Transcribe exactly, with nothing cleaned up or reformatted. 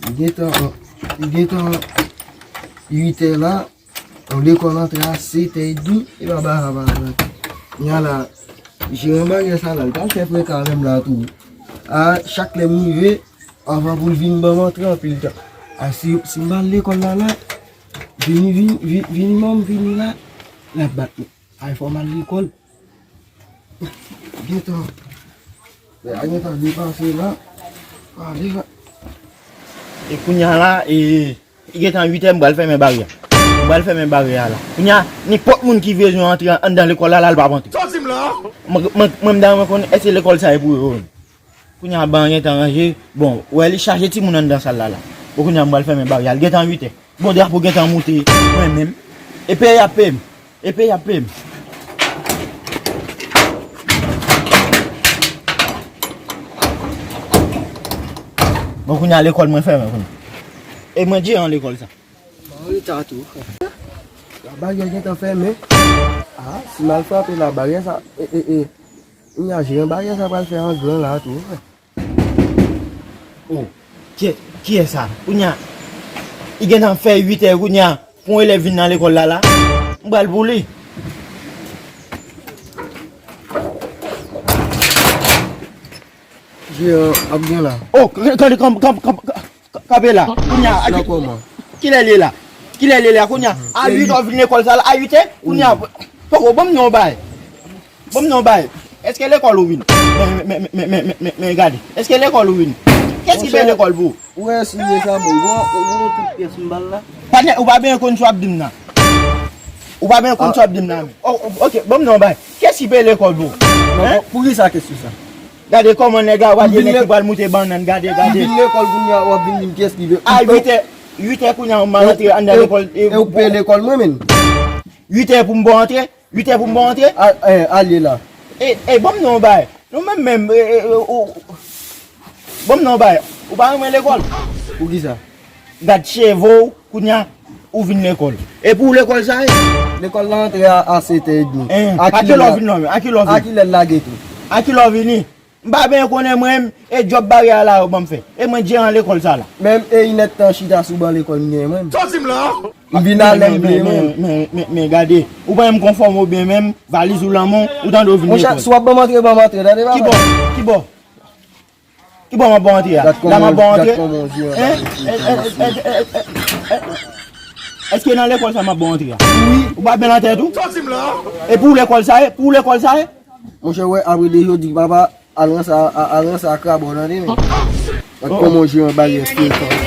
Li gentan, li gentan uit è la. An lekòl antre a sèt è edmi, e pa bagay sa pa antre. Kounya la, jeran baryè sa la, li pral fè freka avè m la tou. A, chak lè m rive, avan pou l vin ban m antre anpil tan. A, si, si m pa al lekòl la la, vini, vini, vi- vini manm, vini la, l ap bat mwen. Ay, fò m al lekòl. Gentan. Lè a gentan depanse la. Ale la. E kounya la, e, li gentan uit è, m pral fèmen baryè. M pral fèmen baryè a la. Kounya, nenpòt moun ki bezwen antre anndan lekòl la, la, l p ap antre. Sa w di m la? Mwen, mwen, mwen, m ta renmen konn èske lekòl sa e pou yo menm. Kounya, ban gentan ranje. Bon, wè, li chaje timoun anndan sal la, la. Bon, kounya, m pral fèmen baryè a. Li gentan uit è. Bon, drapo gentan moute, mwen menm. E peye y ap peye m. E peye y ap peye m. Bon, kounya lekòl mwen fèmen kounya. E mwen jeran lekòl sa. Mwen reta tou, frè. Labaryè gentan fèmen. A, si m al frape labaryè sa, e, e, e. Kounya jeran baryè sa pral fè an gran la tou, frè. Oh, ki, kiyès sa? Kounya, li gentan fè uit è kounya pou yon elèv vin nan lekòl la la. M pral pou li. Jeran ap gen la. Oh, k- k- k- kanpe la. Kounya, a ki- Kilè l ye la? Kilè l ye la kounya? A uit è w vin lekòl sa la, a uit è? Kounya, poko, ban m non bay. Ban m non bay. Èske lekòl ou vin? Men, men, men, gade. Èske lekòl ou vin? Kiyès ki peye lekòl pou ou? Ou wè si li sa bon. Ou wè, ou wè tout pyès m ba l la. Patnè, ou pa byen konn sa w ap di m nan. Ou pa byen konn sa w ap di m nan. Oh, oh, ok, ban m non bay. Kiyès ki peye lekòl pou ou? Non, pou ki sa kesyon sa? Gade kòman nèg la, w ap di nèg ki pral moute bannann, gade, gade. Ou vin lekòl kounya, w ap vin di m kiyès ki peye. A uit è, uit è kounya, ou mal antre anndan lekòl. E ou peye lekòl mwen menm? Uit è pou m ba w antre? Uit è pou m ba w antre? A, e, ale la. E, e, ban m non bay. Nou menm menm, e, e, e, ou, ban m non bay. Ou pa renmen lekòl? Poukisa? Gad cheve w, kounya, ou vin lekòl. E pou ou lekòl sa ye? Lekòl la antre a, a sèt è edmi. A kilè w vin non? A kilè w vin? A kilè l lage tou? A kilè w vini? M pa byen konnen mwen menm, e djòb baryè a la yo ban m fè. E mwen jeran lekòl sa la. Menm e inèdtan chita sou ban lekòl m genyen mwen menm. Sa w di m la? M vin a lè m vle mwen menm. Men, men, men, men gade, ou pa menm konfòme w byen menm, valiz ou lan men w, ou tande w vin lekòl. Monchè, si w ap ban m antre, ban m antre, tande bagay. Ki bò? Ki bò? Ki bò m ap ba w antre a? La m ap ba w antre? Èske nan lekòl sa m ap ba w antre a? Wi. Ou pa bèl nan tèt ou? Sa w di m la? E pou lekòl sa ye? Pou lekòl sa ye? Monchè, wè, apre de jodi, papa, al ranse a, al ranse a krab, tande, men. Gad kòman w jwe an baryè frekan.